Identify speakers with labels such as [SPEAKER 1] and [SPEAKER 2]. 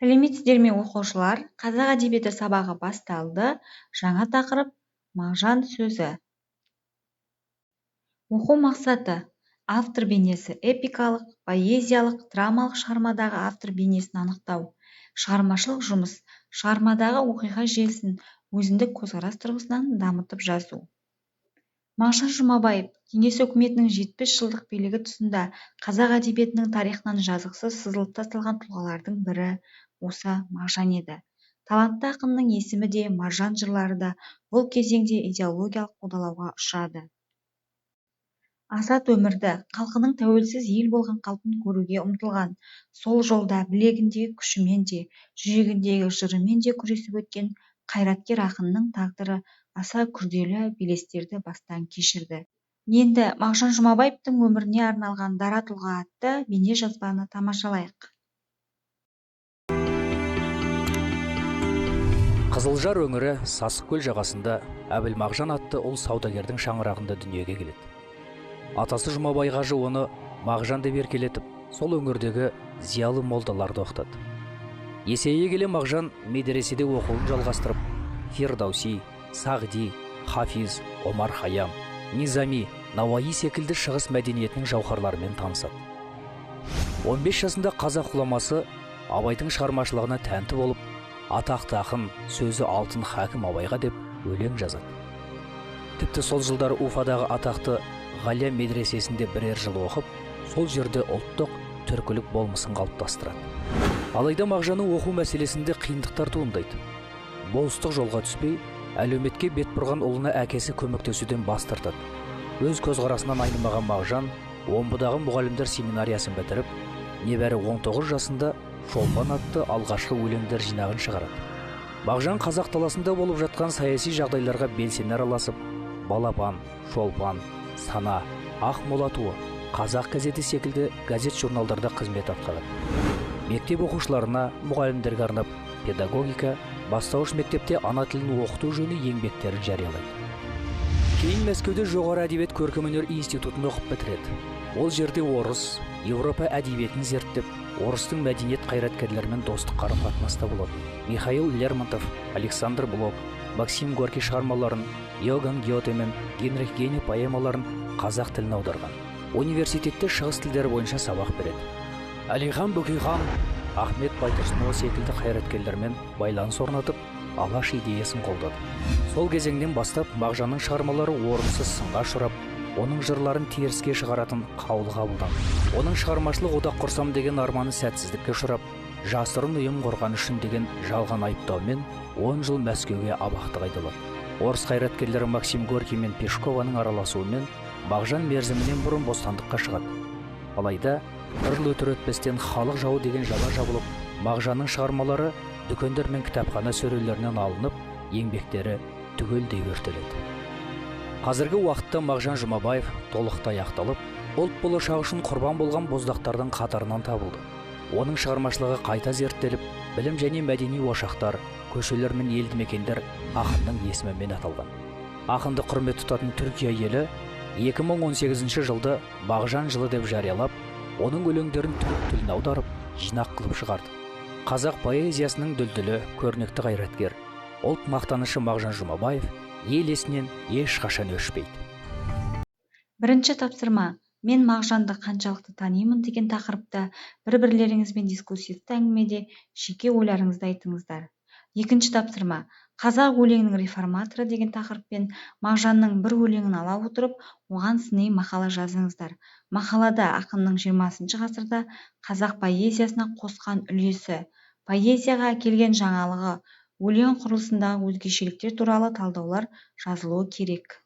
[SPEAKER 1] Сәлеметсіздер ме, оқушылар! Қазақ әдебиеті сабағы басталды. Жаңа тақырып: Мағжан сөзі. Оқу мақсаты: автор бейнесі, эпикалық, поэзиялық, драмалық шығармадағы автор бейнесін анықтау. Шығармашылық жұмыс: шығармадағы оқиға желісін өзіндік көзқарас тұрғысынан дамытып жазу. Мағжан Жұмабаев Кеңес өкіметінің 70 жылдық билігі тұсында қазақ әдебиетінің тарихынан жазықсыз сызылып тасталған тұлғалардың бірі осы Мағжан еді. Талантты ақынның есімі де, маржан жырлары да бұл кезеңде идеологиялық қудалауға ұшырады. Азат өмірді, халқының тәуелсіз ел болған қалпын көруге ұмтылған, сол жолда білегіндегі күшімен де, жүрегіндегі жырымен де күресіп өткен қайраткер ақынның тағдыры аса күрделі белестерді бастан кешірді. Енді Мағжан Жұмабаевтың өміріне арналған «Дара тұлға» атты бейнежазбаны тамашалайық.
[SPEAKER 2] Қызылжар өңірі Сасықкөл жағасында Әбілмағжан атты ұл саудагердің шаңырағында дүниеге келеді. Атасы Жұмабай қажы оны Мағжан деп еркелетіп, сол өңірдегі зиялы молдаларды оқытады. Есейе келе Мағжан медреседе оқуын жалғастырып, Фирдауси, Сағди, Хафиз, Омар Хаям, Низами, Науаи секілді шығыс мәдениетінің жауһарларымен танысады. 15 жасында қазақ ғұламасы Абайдың шығармашылығына тәнті болып, атақты ақын сөзі алтын хакім Абайға деп өлең жазады. Тіпті сол жылдары Уфадағы атақты Ғалия медресесінде бірер жыл оқып, сол жерде ұлттық түркілік болмысын қалыптастырады. Алайда Мағжанның оқу мәселесінде қиындықтар туындайды. Болыстық жолға түспей, әлеуметке бет бұрған ұлына әкесі көмектесуден бас тартады. Өз көзқарасынан айнымаған Мағжан Омбыдағы мұғалімдер семинариясын бітіріп, небәрі 19 жасында «Шолпан» атты алғашқы өлеңдер жинағын шығарады. Мағжан қазақ даласында болып жатқан саяси жағдайларға белсене араласып, «Балапан», «Шолпан», «Сана», «Ақмола туы», «Қазақ газеті» секілді газет-журналдарда қызмет атқарады. Мектеп оқушыларына, мұғалімдерге арнап педагогика, бастауыш мектепте ана тілін оқыту жөнінде еңбектерін жариялайды. Кейін Мәскеуде жоғары әдебиет көркемөнер институтын оқып бітіреді. Ол жерде орыс, Еуропа әдебиетін зерттеп, орыстың мәдениет қайраткерлерімен достық қарым-қатынаста болады. Михаил Лермонтов, Александр Блок, Максим Горький шығармаларын, Иоганн Гёте мен Генрих Гейне поэмаларын қазақ тіліне аударған. Университетте шығыс тілдері бойынша сабақ береді. Әлихан Бөкейхан, Ахмет Байтұрсынұлы секілді қайраткерлермен байланыс орнатып, Алаш идеясын қолдады. Сол кезеңнен бастап Мағжанның шығармалары орынсыз сынға ұшырап, оның жырларын теріске шығаратын қаулы қабылданды. Оның шығармашылық одақ құрсам деген арманы сәтсіздікке ұшырап, жасырын ұйым құрған үшін деген жалған айыптаумен 10 жыл Мәскеуге абақтыға айдалады. Орыс қайраткерлері Максим Горький мен Пешкованың араласуымен Мағжан мерзімінен бұрын бостандыққа шығады. Алайда бір жыл өтер өтпестен халық жауы деген жала жабылып, Мағжанның шығармалары дүкендер мен кітапхана сөрелерінен алынып, еңбектері түгелдей өртеледі. Қазіргі уақытта Мағжан Жұмабаев толықтай ақталып, ұлт болашағы үшін құрбан болған боздақтардың қатарынан табылды. Оның шығармашылығы қайта зерттеліп, білім және мәдени ошақтар, көшелер мен елді мекендер ақынның есімімен аталған. Ақынды құрмет тұтатын Түркия елі 2018 жылды Мағжан жылы деп жариялап, оның өлеңдерін түрік тіліне аударып, жинақ қылып шығарды. Қазақ поэзиясының дүлдүлі, көрнекті қайраткер, ұлт мақтанышы Мағжан Жұмабаев ел есінен ешқашан өшпейді.
[SPEAKER 1] Бірінші тапсырма: «Мен Мағжанды қаншалықты танимын» деген тақырыпта бір-бірлеріңізбен дискуссивті әңгімеде жеке ойларыңызды айтыңыздар. Екінші тапсырма: «Қазақ өлеңінің реформаторы» деген тақырыппен Мағжанның бір өлеңін ала отырып, оған сыни мақала жазыңыздар. Мақалада ақынның 20-шы ғасырда қазақ поэзиясына қосқан үлесі, поэзияға әкелген жаңалығы, өлең құрылысындағы өзгешеліктер туралы талдаулар жазылуы керек.